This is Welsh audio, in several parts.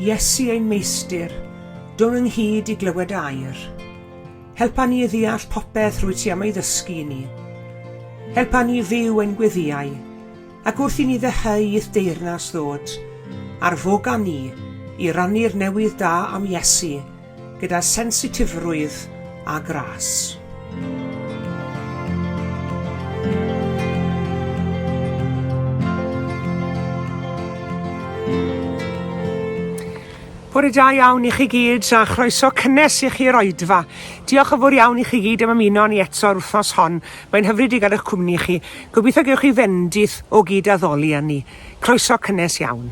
Iesu ein Meistr, dwn ynghyd i glywed dy air. Helpa ni i ddeall popeth rwyt ti am ei ddysgu i ni. Helpa ni i fyw ein gweddïau, ac wrth i ni ddeheu i'th deyrnas ddod, arfoga ni i rannu'r newydd da am Iesu gyda sensitifrwydd a gras. Bore da iawn i chi gyd a chroeso cynnes i chi i'r oedfa. Diolch yn fawr iawn i chi gyd am ymuno ni eto'r wythnos hon. Mae'n hyfryd i gael eich cwmni chi. Gobeithio gewch chi fendith o gyd addoli â ni. Croeso cynnes iawn.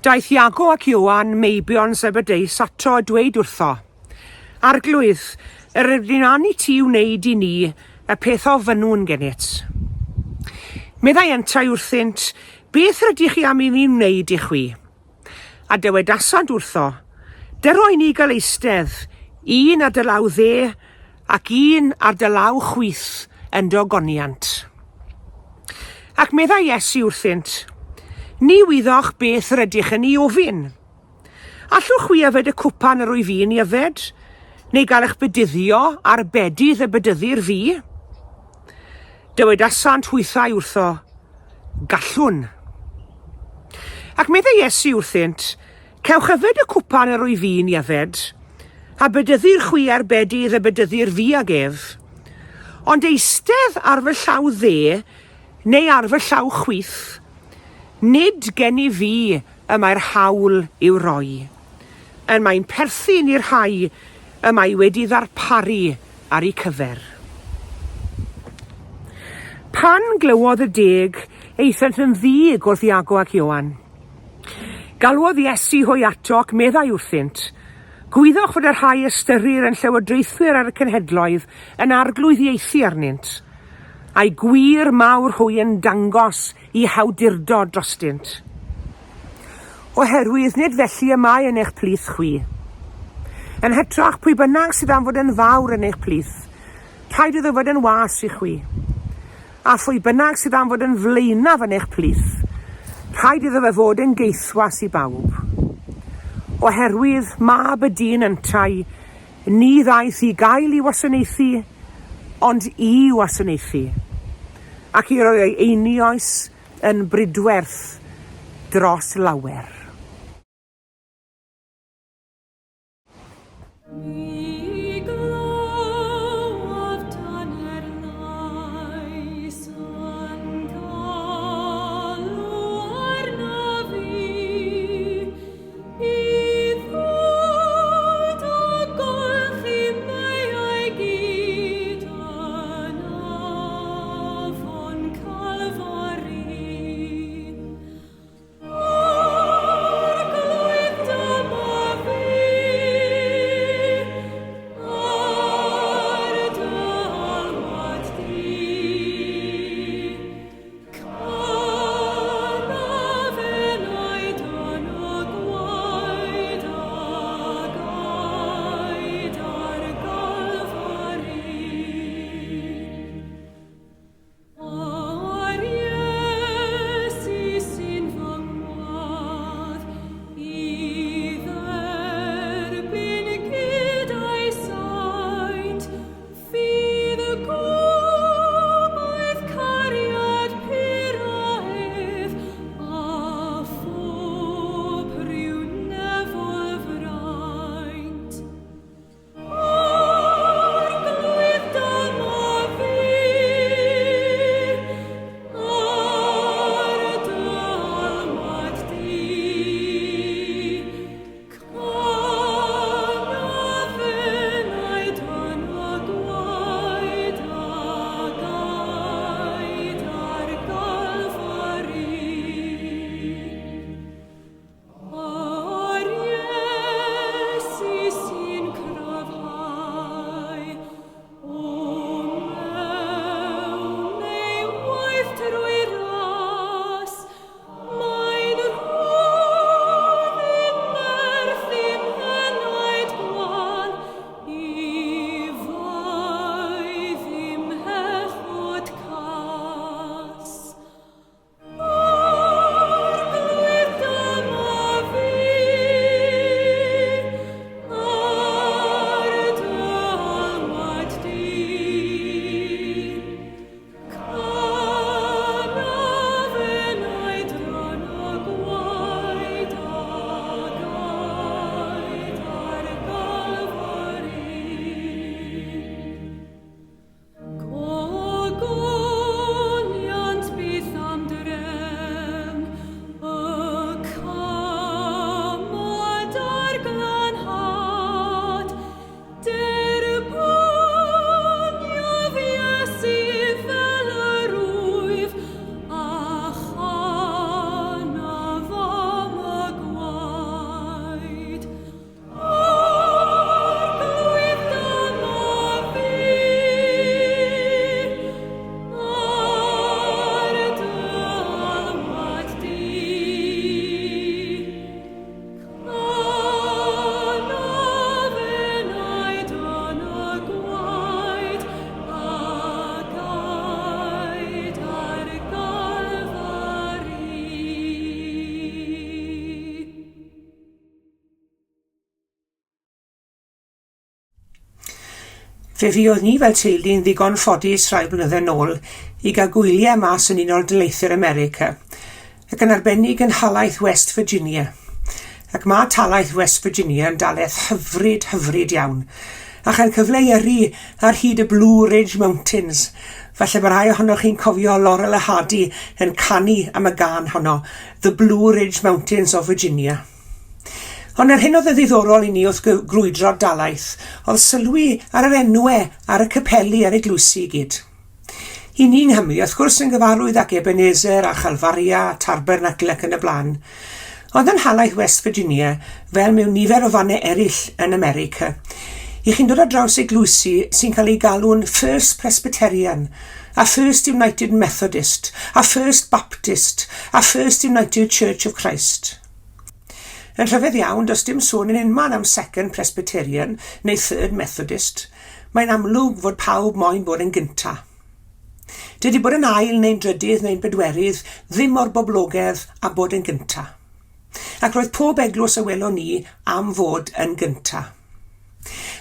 Daeth Iago ac Ioan, meibion Zebedeus, ato a dweud wrtho, Arglwydd, yr ydyn an i ti wneud i ni y peth ofynnwn gennyt. Meddai yntau wrthynt, Beth rydych chi am i mi wneud i chwi? A dywedasant wrtho, Dyro i ni gael eistedd, un ar dy law dde ac un ar dy law chwith yn dy ogoniant. Ac meddai Iesu wrthynt, Ni wyddoch beth yr ydych yn ei ofyn. Allwch chwi yfed y cwpan yr wyf fi'n ei yfed, neu gael eich bedyddio ar bedydd y bedyddir fi? Dywedasant hwythau wrtho, Gallwn. Ac meddai Iesu wrthynt, Cewch yfed y cwpan yr wyf fi'n ei yfed, a bedyddir chwi ar bedydd y bedyddir fi ag ef. Ond eistedd ar fy llaw dde neu ar fy llaw chwith, nid gennyf fi y mae'r hawl i'w roi. Yn mae'n perthyn i'r rhai y mae wedi ddarparu ar eu cyfer. Pan glywodd y deg, aethant yn ddig wrth Iago ac Ioan. Galwodd Iesu hwy ato ac meddai wrthynt, Gwyddoch fod y rhai ystyrir yn llywodraethwyr ar y cenhedloedd yn arglwyddiaethu arnynt, A'i gwir mawr hwy yn dangos i hawdurdod drostynt. Oherwydd nid felly y mae yn eich plith chwi. Yn hytrach, pwy bynnag sydd am fod yn fawr yn eich plith, rhaid iddo fod yn was i chwi. A phwy bynnag sydd am fod yn flaenaf yn eich plith, rhaid iddo fe fod yn geithwas i bawb. Oherwydd mab y dyn yntau, ni ddaeth i gael ei wasanaethu, ond i wasanaethu, ac i roi ei einioes yn bridwerth dros lawer. Mi glywaf dyner lais yn galw arnaf fi, i ddod a golchi meiau gyd yn afon Calfari. Arglwydd, dyma fi, ar dy alwad di. Canaf enaid yn y gwaed a gaed ar Galfari. A'r Iesu sy'n fy ngwadd i dderbyn gyda'i saint, fydd gobaith cariad pur a ef, a phob rhyw nefol fraint. Arglwydd, dyma fi, ar dy alwad di. Canaf enaid yn y gwaed a gaed ar Galfari. A'r Iesu sy'n cryfhau, o mewn ei waith trwy ras, mae'n rhoddi nerth i'm henaid gwan i faeddu mhechod cas. Arglwydd, dyma fi, ar dy alwad di. Canaf enaid yn y gwaed a gaed ar Galfari. Gogoniant byth am drem, y cam a'r glanhad, Derbyniodd Iesu fel yr wyf, a chanaf am y gwaed. Arglwydd, dyma fi, ar dy alwad di. Canaf enaid yn y gwaed a gaed ar Galfari. Fe fuodd ni fel teulu yn ddigon ffodus rhai blynydde nôl i gael gwyliau mas yn Unol Daleithiau'r America, ac yn arbennig yn nhalaith West Virginia. Ac mae talaith West Virginia yn dalaith hyfryd, hyfryd iawn. A chael cyfle i yrru ar hyd y Blue Ridge Mountains. Falle bod rhai ohonoch chi'n cofio Laurel a Hardy yn canu am y gân honno, The Blue Ridge Mountains of Virginia. Ond yr hyn oedd yn ddiddorol i ni wrth grwydro'r dalaith oedd sylwi ar yr enwe ar y capeli a'r eglwysi i gyd. I ni yng Nghymru, wrth gwrs, yn gyfarwydd ag Ebenezer a Chalfaria a Tarbernacl ac yn y blaen. Ond yn nhalaith West Virginia, fel mewn nifer o fannau eraill yn America, i chi'n dod ar draws eglwysi sy'n cael eu galw'n First Presbyterian. a First United Methodist, a First Baptist, a First United Church of Christ. Yn rhyfedd iawn, does dim sôn yn unman am Second Presbyterian neu Third Methodist. Mae'n amlwg fod pawb moyn bod yn gynta. Dydy bod yn ail neu'n drydydd neu'n bedwerydd ddim mor boblogedd â bod yn gynta. Ac roedd pob eglwys a welon ni am fod yn gynta.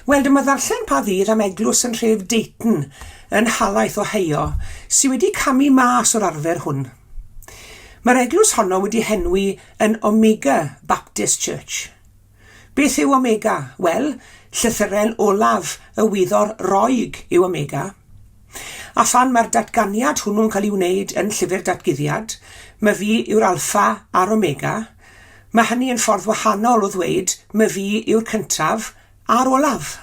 Wel, dyma ddarllen pa ddydd am eglwys yn nhref Dayton yn nhalaith Ohio sy wedi camu mas o'r arfer hwn. Mae'r eglwys honno wedi henwi yn Omega Baptist Church. Beth yw Omega? Wel, llythyren olaf y wyddor Roeg yw Omega. A phan mae'r datganiad hwnnw'n cael ei wneud yn Llyfr Datguddiad, myfi yw'r Alffa a'r Omega, mae hynny yn ffordd wahanol o ddweud myfi yw'r cyntaf a'r olaf.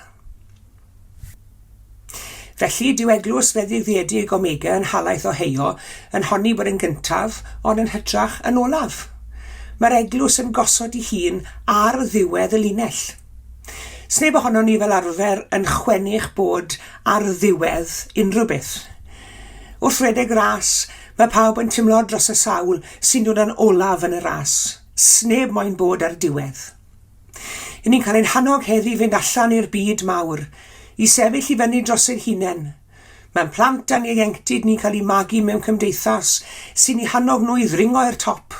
Felly, dyw Eglwys Feddyg-ddiedig Omega yn nhalaith Ohio yn honni bod yn gyntaf, ond yn hytrach yn olaf. Mae'r eglwys yn gosod ei hun ar ddiwedd y linell. Sneb ohonon ni fel arfer yn chwennych bod ar ddiwedd unrhyw beth. Wrth redeg ras, mae pawb yn timlo dros y sawl sy'n dod yn olaf yn y ras. Sneb moyn bod ar diwedd. I ni'n cael ein hannog heddi fynd allan i'r byd mawr, i sefyll i fyny dros ein hunain. Mae'n plant a'n ieuenctid ni'n cael eu magu mewn cymdeithas sy'n eu hannog nhw i ddringo i'r top,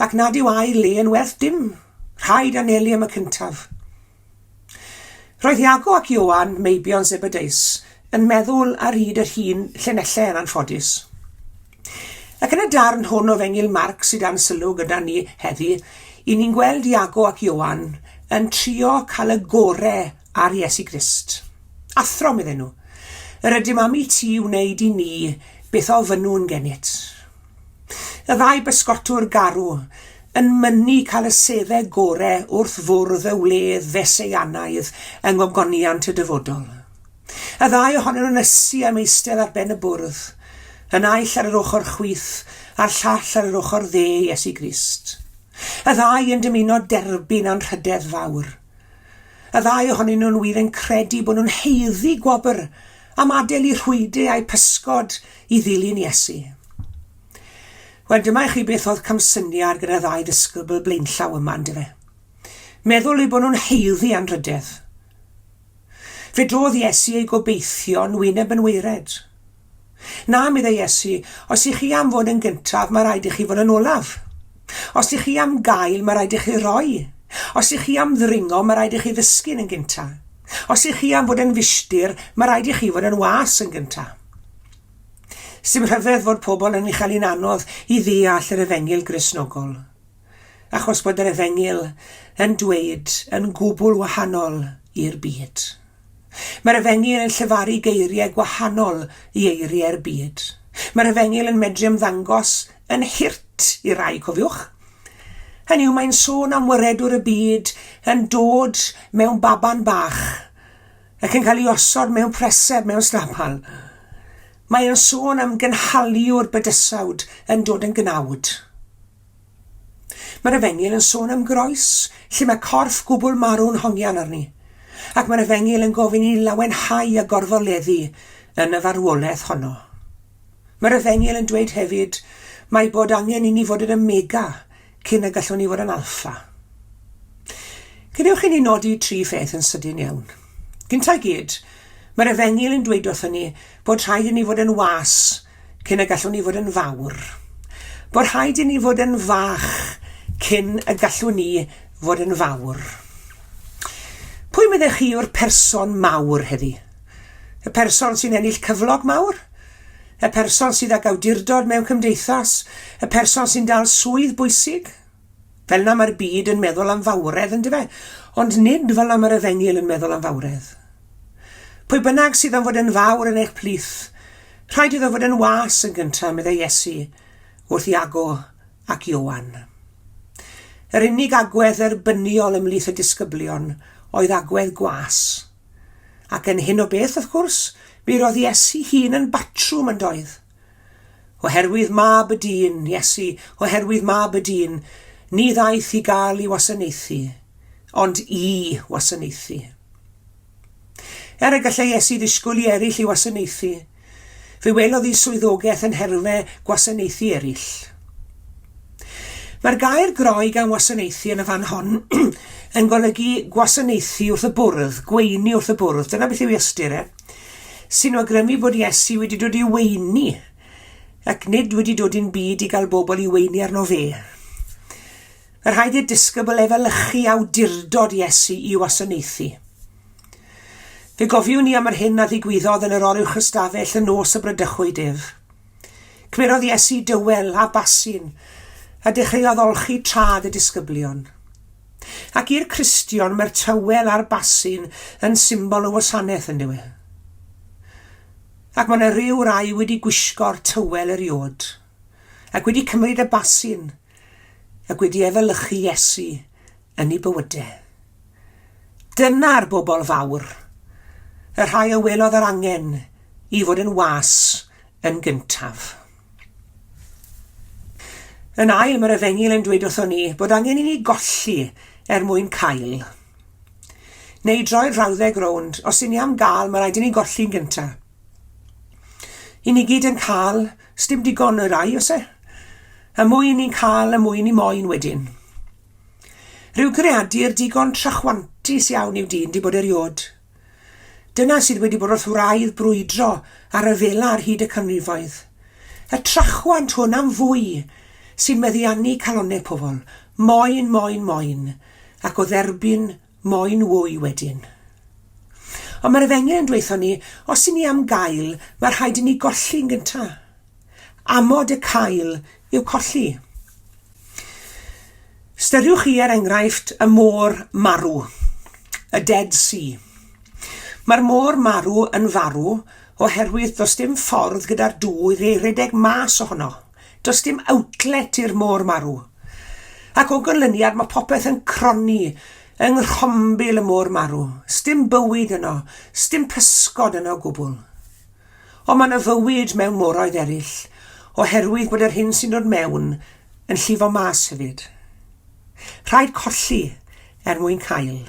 ac nad yw ail le yn werth dim. Rhaid anelu am y cyntaf. Roedd Iago ac Ioan, meibion Zebedeus, yn meddwl ar hyd yr hun llinellau yn anffodus. Ac yn y darn hwn o Fengyl Marc sydd dan sylw gyda ni heddi, i ni'n gweld Iago ac Ioan yn trio cael y gore ar Iesu Grist. Athro, medden nhw, yr ydym am i ti wneud i ni beth ofynnwn gennyt. Y ddau bysgotwr garw yn mynnu cael y seddau gore wrth fwrdd y wledd Feseianaidd yng ngogoniant y dyfodol. Y ddau ohonyn nhw'n ysu am eistedd ar ben y bwrdd, y naill ar yr ochr chwith a'r llall ar yr ochr dde i Iesu Grist. Y ddau yn dymuno derbyn anrhydedd fawr. Y ddau ohonyn nhw'n wir yn credu bod nhw'n haeddu gwobr am adael eu rhwyde a'u pysgod i ddilyn Iesu. Wel, dyma i chi beth oedd camsyniad gyda'r ddau ddisgybl blaenllaw yma, yndyfe? Meddwl eu bod nhw'n haeddu anrhydedd. Fe drodd Iesu ei gobeithion wyneb yn waered. Na, meddai Iesu, os ych chi am fod yn gyntaf, mae rhaid i chi fod yn olaf. Os ych chi am gael, mae rhaid i chi roi. Os ych chi am ddringo, mae rhaid i chi ddisgyn yn gyntaf. Os ych chi am fod yn fishtir, mae rhaid i chi fod yn was yn gyntaf. Sdim rhyfedd fod pobl yn ei chael hi'n anodd i ddeall yr Efengyl Gristnogol, achos bod yr Efengyl yn dweud yn gwbl wahanol i'r byd. Mae'r Efengyl yn llefaru geiriau gwahanol i eiriau'r byd. Mae'r Efengyl yn medru ymddangos yn hurt i rai, cofiwch. Hynny yw, mae'n sôn am waredwr y byd yn dod mewn baban bach ac yn cael ei osod mewn preseb mewn stabal. Mae yn sôn am gynhaliwr bydysawd yn dod yn gnawd. Mae'r Efengyl yn sôn am groes, lle mae corff gwbl marw'n hongian arni. Ac mae'r Efengyl yn gofyn i ni lawenhau a gorfoleddu yn y farwolaeth honno. Mae'r Efengyl yn dweud hefyd mae bod angen i ni fod yn omega cyn y gallwn ni fod yn alffa. Gadewch i ni nodi tri pheth yn sydyn iawn. Gyntaf i gyd, mae'r Efengyl yn dweud wrthon ni bod rhaid i ni fod yn was cyn y gallwn ni fod yn fawr. Bod rhaid i ni fod yn fach cyn y gallwn ni fod yn fawr. Pwy meddech chi yw'r person mawr heddi? Y person sy'n ennill cyflog mawr? Y person sydd ag awdurdod mewn cymdeithas? Y person sy'n dal swydd bwysig? Fel 'na mae'r byd yn meddwl am fawredd, yndyfe? Ond nid fel 'na mae'r Efengyl yn meddwl am fawredd. Pwy bynnag sydd am fod yn fawr yn eich plith, rhaid iddo fod yn was yn gyntaf, meddai Iesu wrth Iago ac Ioan. Yr unig agwedd dderbyniol ymhlith y disgyblion oedd agwedd gwas. Ac yn hyn o beth, wrth gwrs, mi roedd Iesu hun yn batrwm yn doedd? Oherwydd mab y dyn, Iesu, oherwydd mab y dyn, ni ddaeth i gael ei wasanaethu, ond i wasanaethu. Er y gallai Iesu ddisgwyl i eraill ei wasanaethu, Fe welodd ei swyddogaeth yn nhermau gwasanaethu eraill. Mae'r gair Groeg am wasanaethu yn y fan hon yn golygu gwasanaethu wrth y bwrdd, gweini wrth y bwrdd. Dyna beth yw ei ystyr e. Sy'n awgrymu bod Iesu wedi dod i weini ac nid wedi dod i'n byd i gael bobl i weini arno fe. Mae rhaid i'r disgybl efelychu awdurdod Iesu i wasanaethu. Fe gofiwn ni am yr hyn a ddigwyddodd yn yr oruwchystafell y nos y bradychwyd ef. Cymerodd Iesu dywel a basin a dechreuodd olchi traed y disgyblion. Ac i'r Cristion mae'r tywel a'r basin yn symbol o wasanaeth yn dyw e? Ac mae yna ryw rai wedi gwisgo'r tywel eriod ac wedi cymryd y basin ac wedi efelychu Iesu yn eu bywydau. Dyna'r bobl fawr, y rhai a welodd yr angen i fod yn was yn gyntaf. Yn ail, mae'r efengyl yn dweud wrthon ni bod angen i ni golli er mwyn cael. Neu droi'r frawddeg rownd, os i ni am gael, mae rhaid i ni golli'n gyntaf. I ni gyd yn cael, sdim digon o rai, oes e? Y mwy i ni'n cael, y mwy i ni moyn wedyn. Rhyw greadur digon trachwantus iawn yw dyn 'di bod eriôd. Dyna sydd wedi bod wrth wraidd brwydro a rhyfela ar hyd y canrifoedd. Y trachwant hwn am fwy sy'n meddiannu calonnau pobl, moyn, moyn, moyn, ac o dderbyn moyn wy wedyn. Ond mae'r efengyl yn dweutho ni, os i ni am gael, mae rhaid i ni golli'n gynta. Amod y cael yw colli. Ystyriwch chi er enghraifft y môr marw, y Dead Sea. Mae'r môr marw yn farw oherwydd does dim ffordd gyda'r dŵr i redeg mas ohono. Does dim outlet i'r môr marw. Ac o ganlyniad mae popeth yn cronni yng nghrombil y môr marw. Sdim bywyd yno, sdim pysgod yno o gwbl. Ond mae yna fywyd mewn moroedd eraill, oherwydd bod yr hyn sy'n dod mewn yn llifo mas hefyd. Rhaid colli er mwyn cael.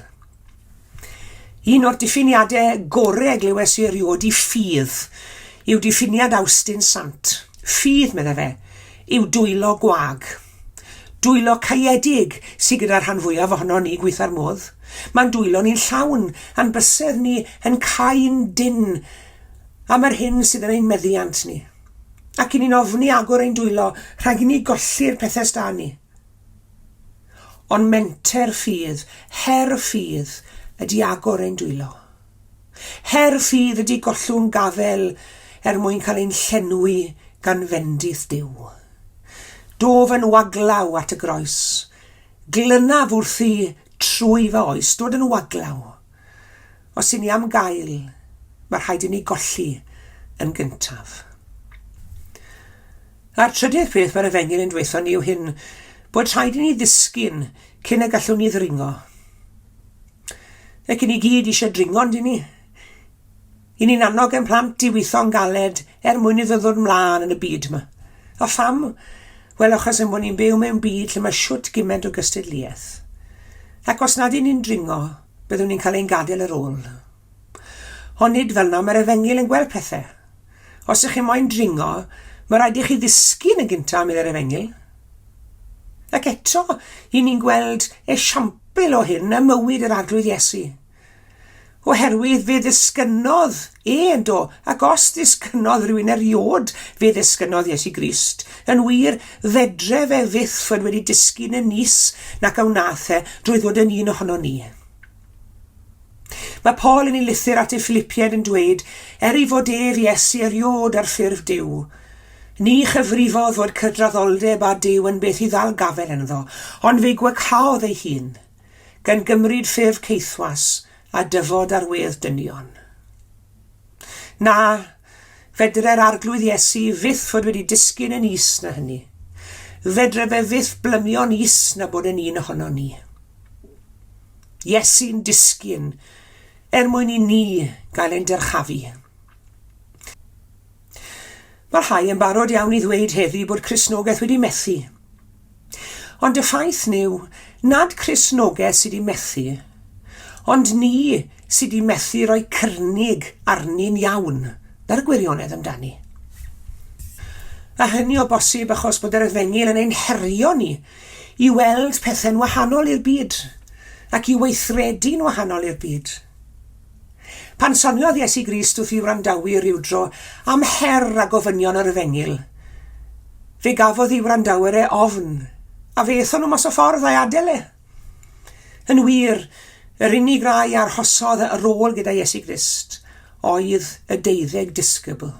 Un o'r diffiniadau gorau glywes i erioed i ffydd yw diffiniad Awstin Sant. Ffydd, meddai fe, yw dwylo gwag. Dwylo caeedig sydd gyda'r rhan fwyaf ohono ni gweitha'r modd. Mae'n dwylo ni'n llawn, a'n bysedd ni yn cau'n dynn am yr hyn sydd yn ein meddiant ni. Ac i ni'n ofni agor ein dwylo rhag i ni golli'r pethau s'da ni. Ond menter ffydd, her ffydd, ydi agor ein dwylo. Her ffydd ydi gollwng gafel er mwyn cael ein llenwi gan fendith Duw. Dof yn waglaw at y groes, glynaf wrthi trwy fy oes, dod yn waglaw. Os i ni am gael, mae rhaid i ni golli yn gyntaf. A'r trydydd peth mae'r efengyl yn dweutho ni yw hyn, bod rhaid i ni ddisgyn cyn y gallwn ni ddringo. Ac i ni gyd eisiau dringo, yndyn ni? I ni'n annog ein plant i weithio'n galed er mwyn iddo ddod mlaen yn y byd yma. A pham? Wel, achos ein bod ni'n byw mewn byd lle mae shwt gymaint o gystadleuaeth. Ac os nad y'n ni'n dringo, byddwn ni'n cael ein gadael ar ôl. Ond nid fel 'na mae'r efengyl yn gweld pethau. Os ych chi moyn dringo, mae rhaid i chi ddisgyn yn gyntaf, meddai'r efengyl. Ac eto, i ni'n gweld esiampl o hyn ym mywyd yr Arglwydd Iesu. Oherwydd fe ddisgynnodd e, yndo, ac os ddisgynnodd rhywun eriod, fe ddisgynnodd Iesu Grist. Yn wir, fedre fe fyth fod wedi disgyn yn is nac a wnaeth e drwy ddod yn un ohonon ni. Mae Paul yn ei lythyr at y Philipiaid yn dweud, er ei fod ef, Iesu, eriod ar ffurf Duw, ni chyfrifodd fod cydraddoldeb â Duw yn beth i ddal gafael ynddo, ond fe'i gwacaodd ei hun. gan gymryd ffurf caethwas a dyfod ar wedd dynion. Na, fedre'r Arglwydd Iesu fyth fod wedi disgyn yn is na hynny. Fedre fe fyth blymio'n is na bod yn un ohonon ni. Iesu'n disgyn er mwyn i ni gael ein dyrchafu. Mae rhai yn barod iawn i ddweud heddi bod Cristnogaeth wedi methu. Ond y ffaith yw nad Cristnogaeth sydd wedi methu, ond ni sydd wedi methu rhoi cynnig arni'n iawn. Na'r gwirionedd amdani. A hynny o bosib achos bod yr efengyl yn ein herio ni i weld pethau'n wahanol i'r byd ac i weithredu'n wahanol i'r byd. Pan soniodd Iesu Grist wrth ei wrandawyr rywdro am her a gofynion yr efengyl, fe gafodd ei wrandawyr e ofn, a fe aethon nhw mas o ffordd a'i adael e. Yn wir, yr unig rai a arhosodd ar ôl gyda Iesu Grist oedd y deuddeg disgybl.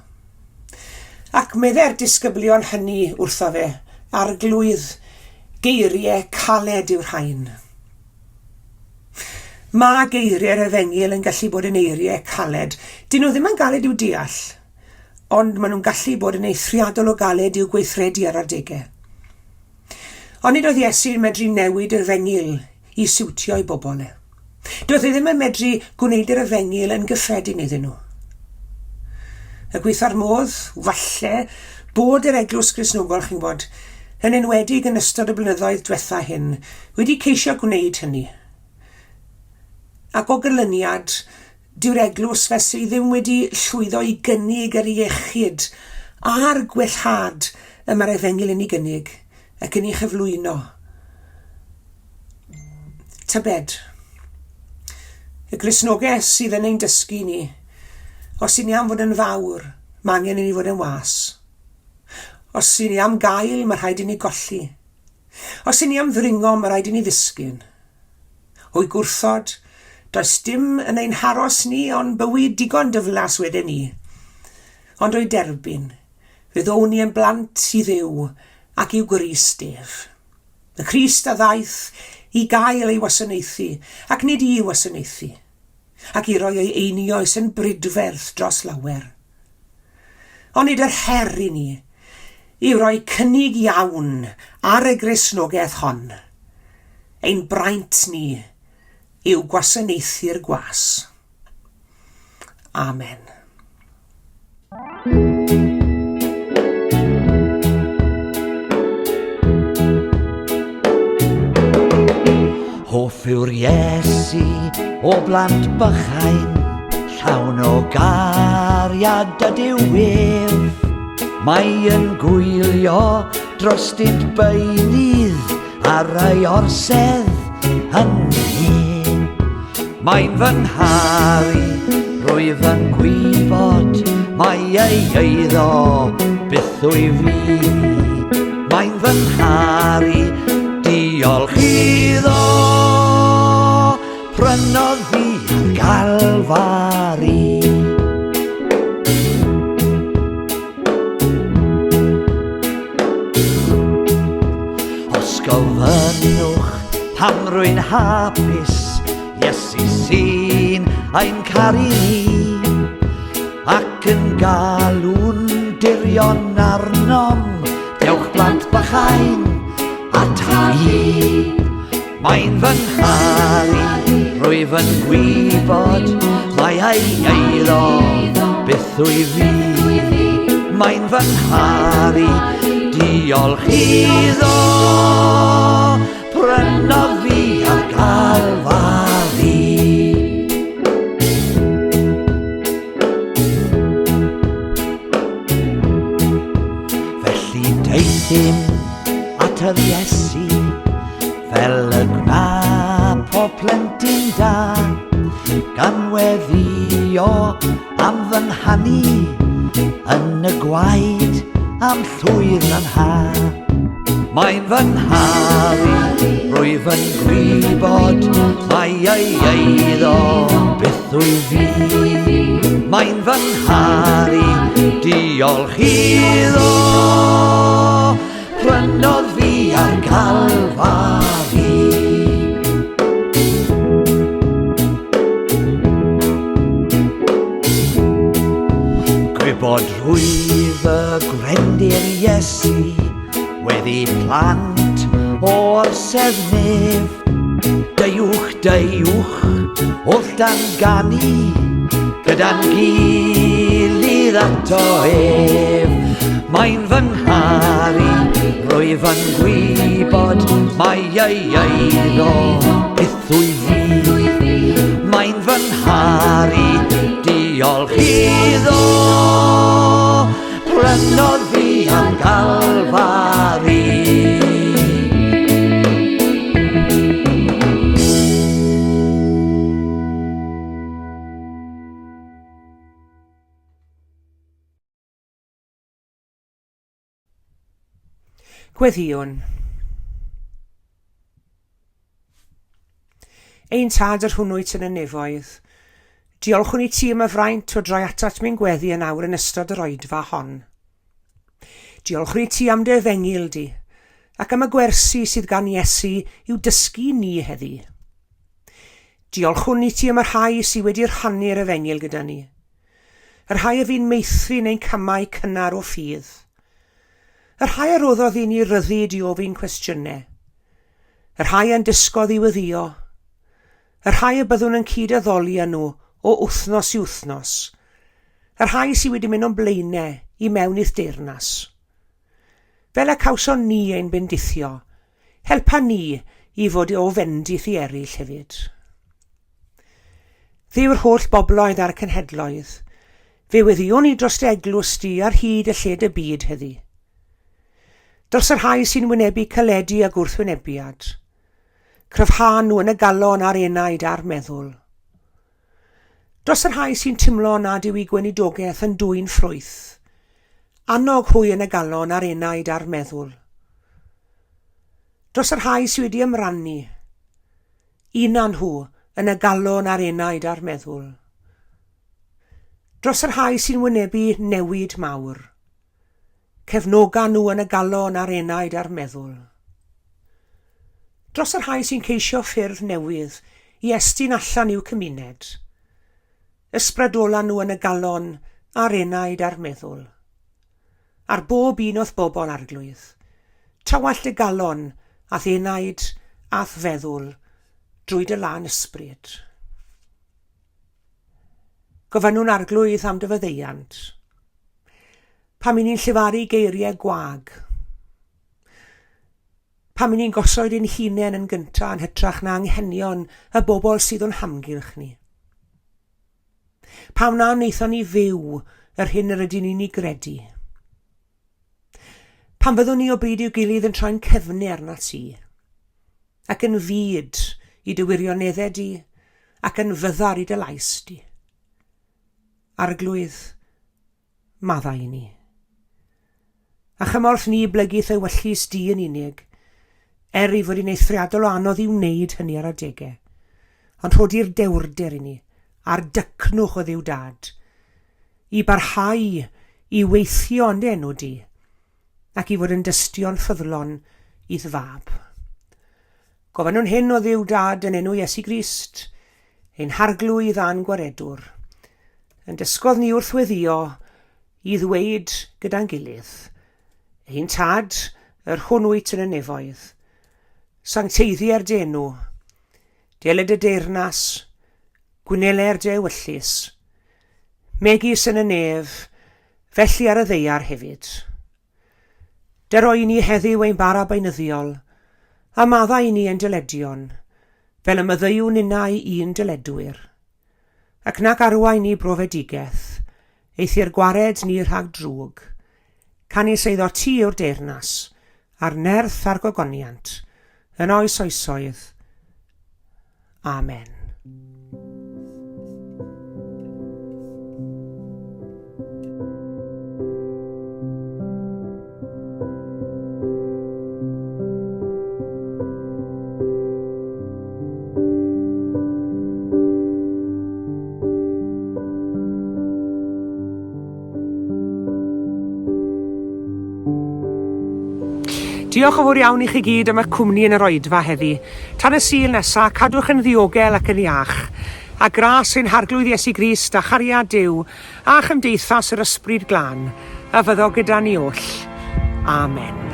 Ac meddai'r disgyblion hynny wrtho fe, Arglwydd, geiriau caled yw'r rhain. Mae geiriau'r efengyl yn gallu bod yn eiriau caled. Dyn nhw ddim yn galed i'w deall, ond maen nhw'n gallu bod yn eithriadol o galed i'w gweithredu ar adegau. Ond nid oedd Iesu'n medru newid yr efengyl i siwtio i bobl e. Doedd e ddim yn medru gwneud yr efengyl yn gyffredin iddyn nhw. Y gweitha'r modd, falle, bod yr Eglwys Gristnogol, chi'n gwybod, yn enwedig yn ystod y blynyddoedd diwetha hyn, wedi ceisio gwneud hynny. Ac o ganlyniad, dyw'r eglwys felly ddim wedi llwyddo i gynnig yr iechyd a'r gwellhad y mae'r efengyl yn ei gynnig ac yn ei chyflwyno. Tybed, y Gristnogaeth sydd yn ein dysgu ni, os y'n ni am fod yn fawr, mae angen i ni fod yn was. Os y'n ni am gael, mae rhaid i ni golli. Os y'n ni am ddringo, mae rhaid i ni ddisgyn. O'i gwrthod, does dim yn ein haros ni ond bywyd digon dyflas wedyn ni. Ond o'i derbyn, fe ddown ni yn blant i Dduw ac i'w Grist ef. Y Crist a ddaeth i gael ei wasanaethu, ac nid i wasanaethu, ac i roi ei einioes yn brydferth dros lawer. Onid yr her i ni yw rhoi cynnig iawn ar y Gristnogaeth hon? Ein braint ni yw gwasanaethu'r gwas. Amen. Hoff yw'r Iesu o blant bychain, llawn o gariad ydyw ef. Mae yn gwylio drostynt beunydd ar ei orsedd yn hen. Mae'n fy ngharu, rwyf yn gwybod, mae ei eiddo byth wyf fi. Mae'n fy ngharu, diolch iddo, prynodd fi ar Galfari. Os gofynnwch pam rwy'n hapus, Iesu sy'n ein caru ni, ac yn galw'n dirion arnom, dewch blant bychain ata i. Mae'n fy ngharu, rwyf yn gwybod, mae ei eiddo byth wyf fi. Mae'n fy ngharu, diolch iddo, prynodd fi ar Galfari. Felly deuthum at yr Iesu fel y gwna pob plentyn da, gan weddio am fy nghanu yn y gwaed am llwyr lanha. Mae'n fy ngharu, rwyf yn gwybod mai ei eiddo byth wyf fi. Mae'n fy ngharu, diolch iddo, prynodd fi ar Galfari. Gwybod rwyf y gwrendir Iesu Weddi plant o orsedd nef, deuwch, deuwch, oll dan ganu, gyda'n gilydd ato ef. Mae'n fy ngharu, rwyf yn gwybod, mae ei eiddo byth wyf fi. Mae'n fy ngharu, diolch iddo, prynodd fi. am Galfari. Gweddïwn. Ein Tad yr hwn wyt yn y nefoedd, diolchwn i ti am y fraint o droi atat mewn gweddi yn awr yn ystod yr oedfa hon. Diolchwn i ti am dy efengyl di, ac am y gwersi sydd gan Iesu i'w dysgu ni heddi. Diolchwn i ti am y rhai sydd wedi rhannu'r efengyl gyda ni, y rhai a fu'n meithrin ein camau cynnar o ffydd, y rhai a roddodd i ni ryddid i ofyn cwestiynau, y rhai a'n dysgodd i weddïo, y rhai y byddwn yn cyd-addoli â nhw o wythnos i wythnos, y rhai sydd wedi mynd o'n blaenau i mewn i'th deyrnas. Fel y cawson ni ein bendithio, helpa ni i fod o fendith i eraill hefyd. Dduw'r holl bobloedd a'r cenhedloedd, fe weddïwn ni dros dy eglwys di ar hyd y lled y byd heddi. Dros y rhai sy'n wynebu caledi a gwrthwynebiad, cryfha nhw yn y galon a'r enaid a'r meddwl. Dros y rhai sy'n timlo nad yw eu gweinidogaeth yn dwyn ffrwyth, annog hwy yn y galon a'r enaid a'r meddwl. Dros y rhai sydd wedi ymrannu, una nhw yn y galon a'r enaid a'r meddwl. Dros y rhai sy'n wynebu newid mawr, Cefnoga nhw yn y galon a'r enaid a'r meddwl. Dros y rhai sy'n ceisio ffyrdd newydd i estyn allan i'w cymuned. Ysbrydola nhw yn y galon a'r enaid a'r meddwl. Ar bob un o'th bobl, Arglwydd. Tywallt dy galon a'th enaid a'th feddwl drwy dy lân ysbryd. Gofynnwn Arglwydd am dy faddeuant. Pam i ni'n llefaru geiriau gwag? Pam i ni'n gosod ein hunain yn gyntaf yn hytrach na anghenion y bobl sydd o'n hamgylch ni? Pam na wnaethon ni fyw yr hyn yr ydyn ni'n ei gredu? Pam fyddwn ni o bryd i'w gilydd yn troi'n cefnu arnat ti? Ac yn fud i dy wirioneddau di, ac yn fyddar i dy lais di. Arglwydd, maddau i ni. A chymorth ni i blygu 'th ewyllys di yn unig, er ei fod hi'n eithriadol o anodd i wneud hynny ar adegau. Ond rhodi'r dewrder i ni, a'r dycnwch o Dduw Dad, i barhau i weithio yn dy enw di, ac i fod yn dystion ffyddlon i'th fab. Gofynnwn hyn o Dduw Dad yn enw Iesu Grist, ein Harglwydd a'n Gwaredwr, yn dysgodd ni wrth weddïo i ddweud gyda'n gilydd, Ein Tad, yr hwn wyt yn y nefoedd, sancteiddier dy enw, deled dy deyrnas, gwneler dy ewyllys, megis yn y nef, felly ar y ddaear hefyd. Dero i ni heddiw ein bara beunyddiol, a maddau i ni ein dyledion, fel y maddeuwn ninnau i'n dyledwyr. Ac nac arwain ni brofedigaeth, eithr gwared ni rhag drwg. Canys eiddo ti yw'r deyrnas, a'r nerth a'r gogoniant, yn oes oesoedd. Amen. Diolch yn fawr iawn i chi gyd am y cwmni yn yr oedfa heddi. Tan y Sul nesa, cadwch yn ddiogel ac yn iach. A gras ein Harglwydd Iesu Grist a chariad Duw a chymdeithas yr Ysbryd Glân a fyddo gyda ni oll. Amen.